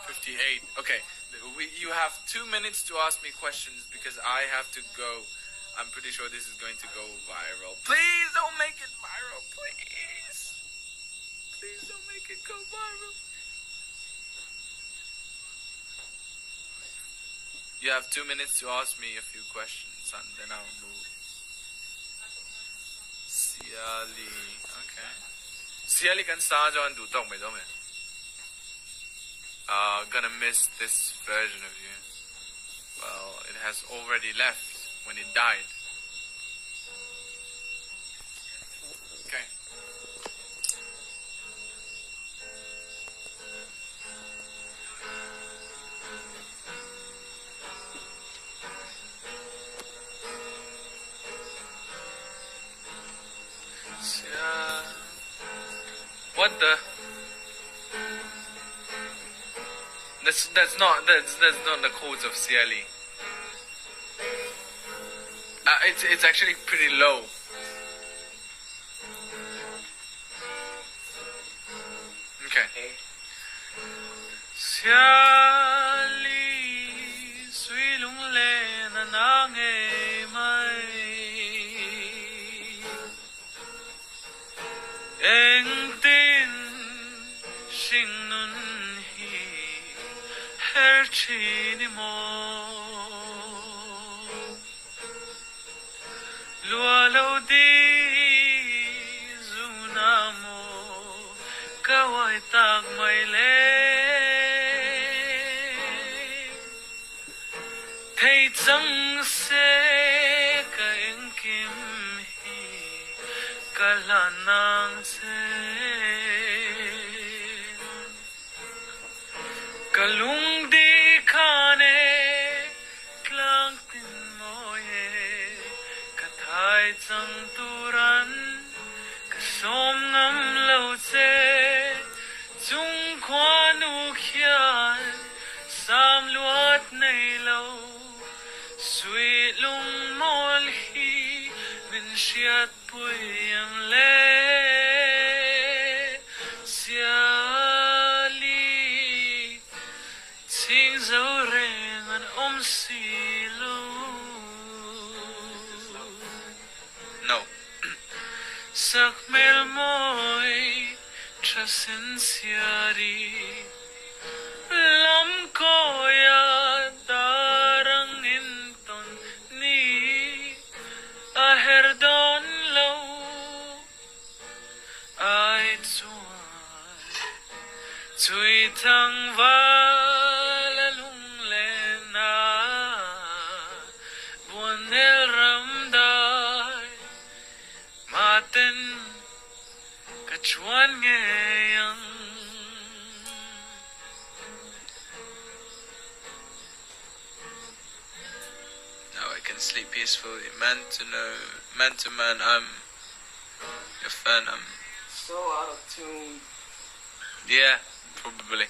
58. Okay. We, you have two minutes to ask me questions because I have to go. I'm pretty sure this is going to go viral. Please don't make it viral. Please. Please don't make it go viral. You have two minutes to ask me a few questions and then I'll move. Siali. Okay. Siali kan sa jo an du tawk mai dawn em? Uh, gonna miss this version of you. Well, it has already left when it died. Okay. What the? That's that's not that's that's not the chords of CLE. Uh, it's it's actually pretty low. Okay. Siali sui lunglen a na ngei mai Engtin hringnun hi her thin i maw Lua lo di zuna maw ka uai tak mai le Thei chang se ka engkim hi ka hlan nang che. Ka lungdi khan e tlang tin mawi e ka thai chang turan ka sawm ngam lo che. Chung khuanu khian sam luat nei lo suih lungmawl hi min hriatpui em le Siali chhing zo reng an awm si lo. No. Sakhmel mawi tha sensiari lam kawia dar ang intawn ni a her dawn lo ai chuan chui thang val a lunglen a buanel ram dai Maten ka chuan ngei ang. Now I can sleep peacefully. Man to know, man to man, I'm your fan. I'm So out of tune. Yeah, probably.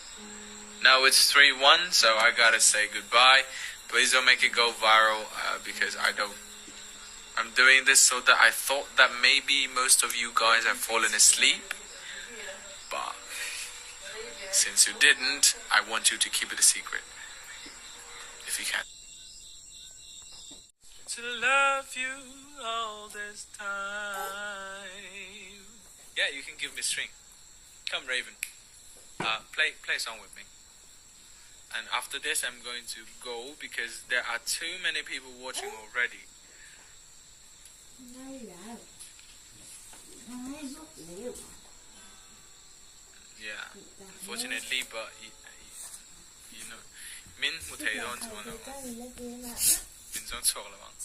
Now it's 3-1, so I gotta say goodbye. Please don't make it go viral uh, because I don't I'm doing this so that I thought that maybe most of you guys have fallen asleep. But since you didn't, I want you to keep it a secret. If you can. To love you all this time. Yeah, you can give me string. Come, Raven. Uh, play play a song with me. And after this, I'm going to go because there are too many people watching already. Yeah, unfortunately, but you, you know, min mu thei dawn chuan lo. Min zawng chhuak lo ang.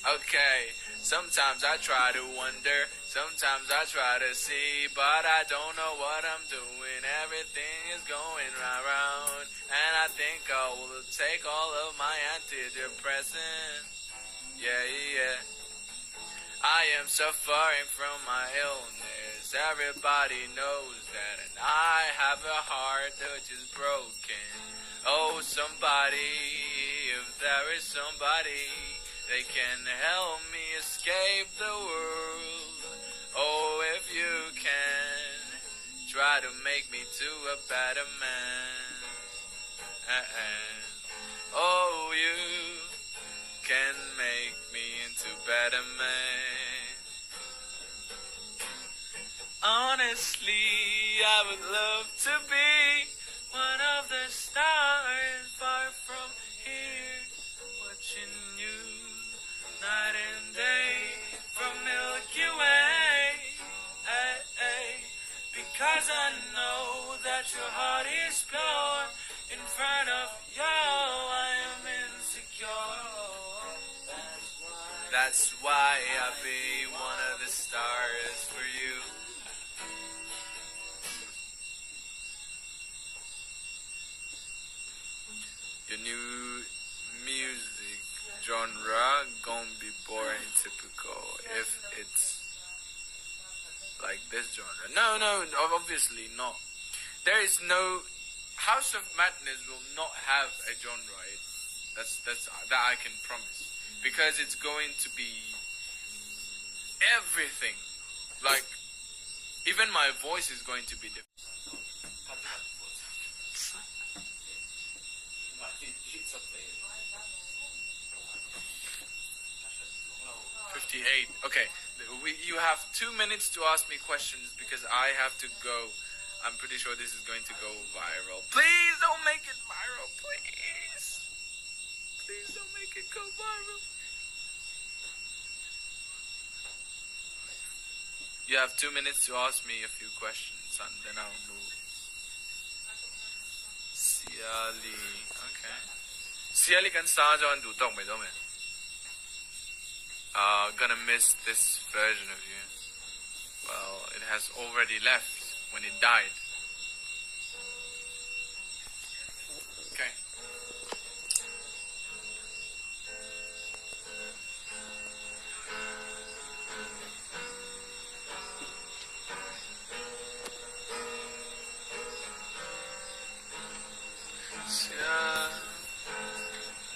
Okay, sometimes I try to wonder, sometimes I try to see, but I don't know what I'm doing. Everything is going round, round, and I think I will take all of my antidepressant. Yeah, yeah. I am suffering from my illness. Everybody knows that, and I have a heart which is broken. Oh, somebody, if there is somebody they can help me escape the world. Oh, if you make me to a better man. Uh-uh. Oh, you can make me into better man. Honestly, I would love to be one of the stars far from here, watching you night and day from Milky Way. Ay, ay. Because I know that your heart is pure. In front of you, I am insecure. That's why I be one of the stars for you. Your new music genre gonna be boring, typical if it's like this genre. No, no, obviously not. There is no House of Madness will not have a genre. That's that I can promise, because it's going to be everything. Like even my voice is going to be different. 58. Okay, you have 2 minutes to ask me questions because I have to go. I'm pretty sure this is going to go viral. Please don't make it viral, please. Please don't make it go viral. You have 2 minutes to ask me a few questions and then I'll move. Siali, okay. Siali kan sa jo an du tong mai do me. Gonna miss this version of you. Well, it has already left when it died. Okay.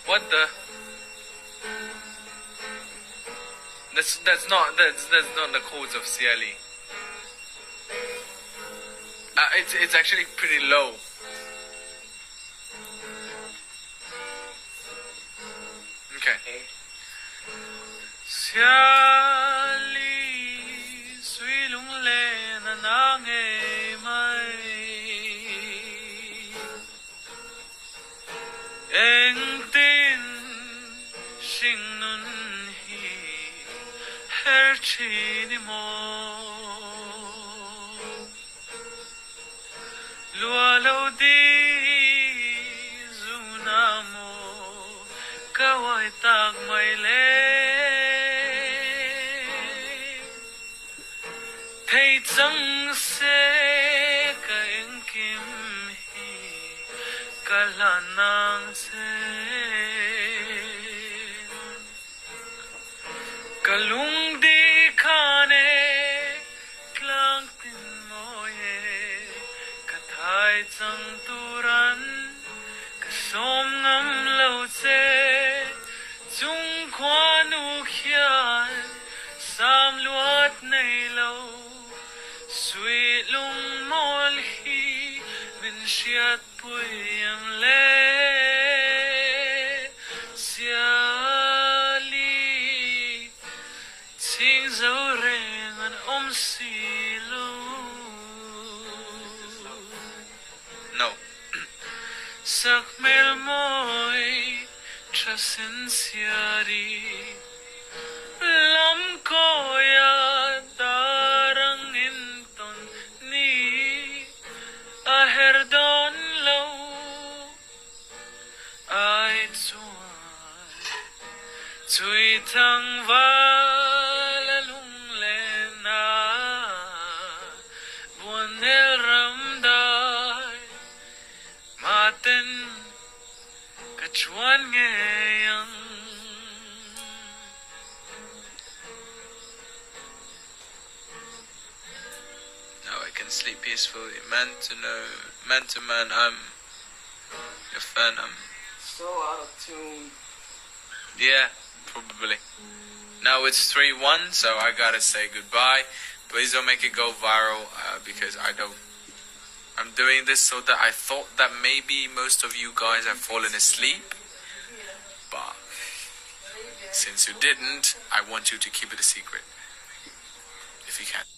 What the? That's not the chords of Siali. It's actually pretty low. Okay. Siali sui lung le na na nge mai eng tin sing nun hi her chi ni mo lua lo di zu na mo kawai tak mai le thei chang se ka eng kim hi ka la nang se ka lung di khane tlang tin mo ye ka thai chang turan ka som ngam lo che chung khwa nu khian sam luat nei lo sui lung mol hi min siat pui em le Siali ching zo reng an om si lo. No. Sak mel moi trasen siari lam koya darang inton ni aherdon lo ai chuan chui thang va la lung le na buon el ram dai ma ten ka chuan nge yang. Now I can sleep peacefully. Man to know, man to man, I'm your fan. I'm so out of tune. Yeah, probably. Now it's 3-1, so I gotta say goodbye. Please don't make it go viral because I don't I'm doing this so that I thought that maybe most of you guys have fallen asleep. But since you didn't, I want you to keep it a secret. If you can.